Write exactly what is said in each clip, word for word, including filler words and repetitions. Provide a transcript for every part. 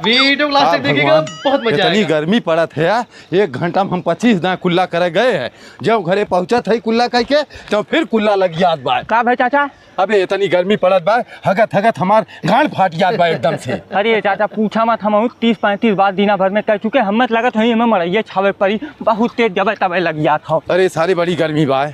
वीडियो को लास्ट तक देखिएगा, भगवान, बहुत मजा आएगा। इतनी गर्मी पड़त है यार, एक घंटा में हम पच्चीस दाएँ कुल्ला करे गए हैं, जब घरे पहुँचत है कुल्ला कह के, तो फिर कुल्ला लग जात बा। का भाई चाचा? अबे इतनी गर्मी पड़त बा, हगत हगत हमार गांड फाट जात बा एकदम से। अरे चाचा पूछा मत, हम तीस पैंतीस बार दिना भर में कह चुके, हम मत लगत होई, हमें मड़ैया छावे पड़ी, बहुत तेज जबे तबे लग जात हो। अरे सारे बड़ी गर्मी बा।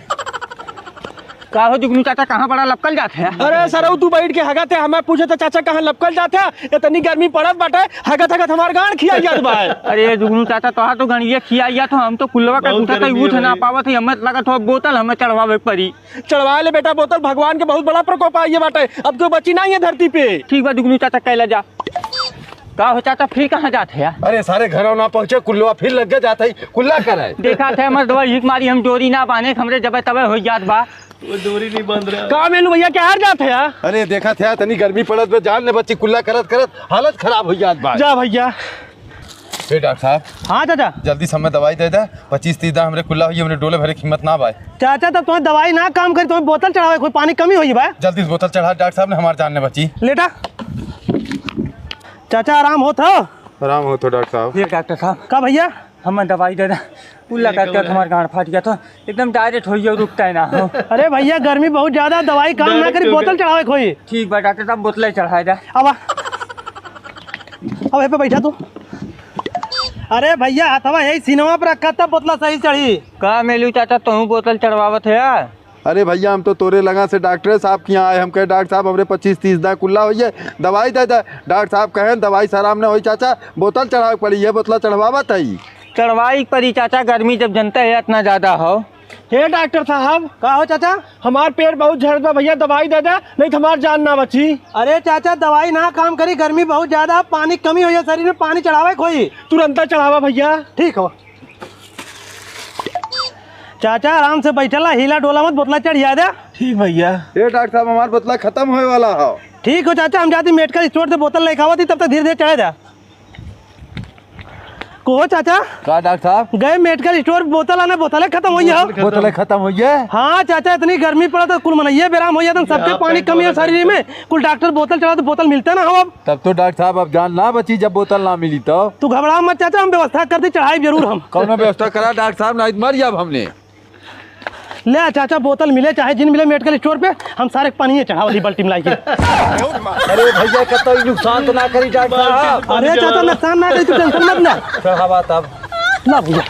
का हो जुगनू चाचा, कहाँ बड़ा लपकल जात है? अरे सरऊ, तू बैठ के हगत है, हमें पूछे तो चाचा कहाँ लपकल जात है? इतनी गर्मी पड़त बाटे, हगत हगत हमार गांड खिया जात बा। अरे जुगनू चाचा, तोहार तो गणिये खिया जात हो, हम तो कुल्लवा का बहुत पूछा गर्मी तो है उठ ना भाई। पावत है, हमें लगत हो बोतल हमें चढ़वावे पड़ी। चढ़वा ले बेटा बोतल, भगवान के बहुत बड़ा प्रकोप आइए बाटे, अब तो बची नहीं है धरती पे। ठीक बा जुगनू चाचा, कैला जा। का हो चाचा, फिर कहाँ जात है यार? अरे सारे घरों ना पहुँचे, कुल्लवा फिर लग गए जात है, कुल्ला करे। देखा थे हमर दवाई हिक मारी, हम डोरी ना बांधे, हमरे जबे तबे हो जात बा। वो डोरी नहीं बांध रहा। का मेलू भैया, क्या हार जात है यार? अरे देखा थे, इतनी गर्मी पड़त बे, जान ले बच्ची, कुल्ला करत करत हालत खराब हो जात बा। जा भैया। ए डॉक्टर साहब। हाँ चाचा। जल्दी से हमें दवाई दे दे, पच्चीस तीस दा हमरे कुल्ला होई, हमरे डोले भरे की हिम्मत ना बाय। चाचा, तब तुम्हें दवाई ना काम करी, तुम्हें बोतल चढ़ावे, कोई पानी कमी होई बा। जल्दी से बोतल चढ़ा डॉक्टर साहब, ने हमार जान ने बची। लेटा। चाचा, आराम होत हो? आराम होत हो डॉक्टर साहब। ये डॉक्टर साहब। का भैया? हमें दवाई दे दे, कुल्ला करते हमार गांड फाट गया तो एकदम डायरेक्ट होई, रुकता है ना हो। अरे भैया, गर्मी बहुत ज्यादा, दवाई काम ना करी, बोतल चढ़ावे कोई। ठीक बा डॉक्टर साहब, बोतल चढ़ा दे। अब आ। अब यहाँ पे बैठा तू। अरे भैया, हथवा यही सीनवा पर रखा, तब बोतला सही चढ़ी। का मेलू चाचा, तू बोतल चढ़वावत है यार? अरे भैया, हम तो तोरे लगा से डॉक्टर साहब के यहाँ आए, हम कहे डॉक्टर साहब, हमरे पच्चीस तीस दा कुल्ला होइए, दवाई दे दे। डॉक्टर साहब कहें दवाई से आराम न होई चाचा, बोतल चढ़ावे के पड़ी, ये बोतला चढ़वावत है। चढ़वाई के पड़ी चाचा, गर्मी जब जनता है इतना ज्यादा हो। हे डॉक्टर साहब। का हो चाचा? हमार पेट बहुत झरत बा भैया, दवाई दे दे, नहीं तो हमार जान ना बची। अरे चाचा, दवाई ना काम करी, गर्मी बहुत ज्यादा, पानी कमी होई है शरीर में, पानी चढ़ावे के होई। तुरंत चढ़ावा भैया। ठीक हो। चाचा, आराम से बैठला, हिला डोला मत, बोतला चढ़िया दे। ठीक भैया। ए डॉक्टर साहब, हमार बोतला खत्म होए वाला हो। ठीक हो चाचा, हम जाती मेडिकल स्टोर से बोतल लेके आवत ही, तब तक धीरे धीरे चढ़े दे। को हो चाचा? का डॉक्टर साहब? गए मेडिकल स्टोर, बोतल आने, बोतल खत्म होई हो। बोतल खत्म होई है? हाँ चाचा, इतनी गर्मी पड़ा तो कुल मनइये बेराम हो जाते, सबके पानी कमी है शरीर में, कुल डॉक्टर बोतल चढ़ा तो बोतल मिलते ना हो अब। तब तो डॉक्टर साहब अब जान ना बची, जब बोतल ना मिली तो। तू घबरा मत चाचा, हम व्यवस्था कर दी, चढ़ाई जरूर हम। कौनो व्यवस्था करा डॉक्टर साहब, नहीं मर जाब हमने। ले आ चाचा, बोतल मिले चाहे जिन मिले मेडिकल स्टोर पे, हम सारे के पानी चढ़ावत ही बाल्टी में लाई के। अरे भैया, कतई नुकसान तो ना करी डॉक्टर साहब? अरे चाचा, नुकसान ना करी, तू टेंशन मत ले। चढ़ावा तब। ला भैया।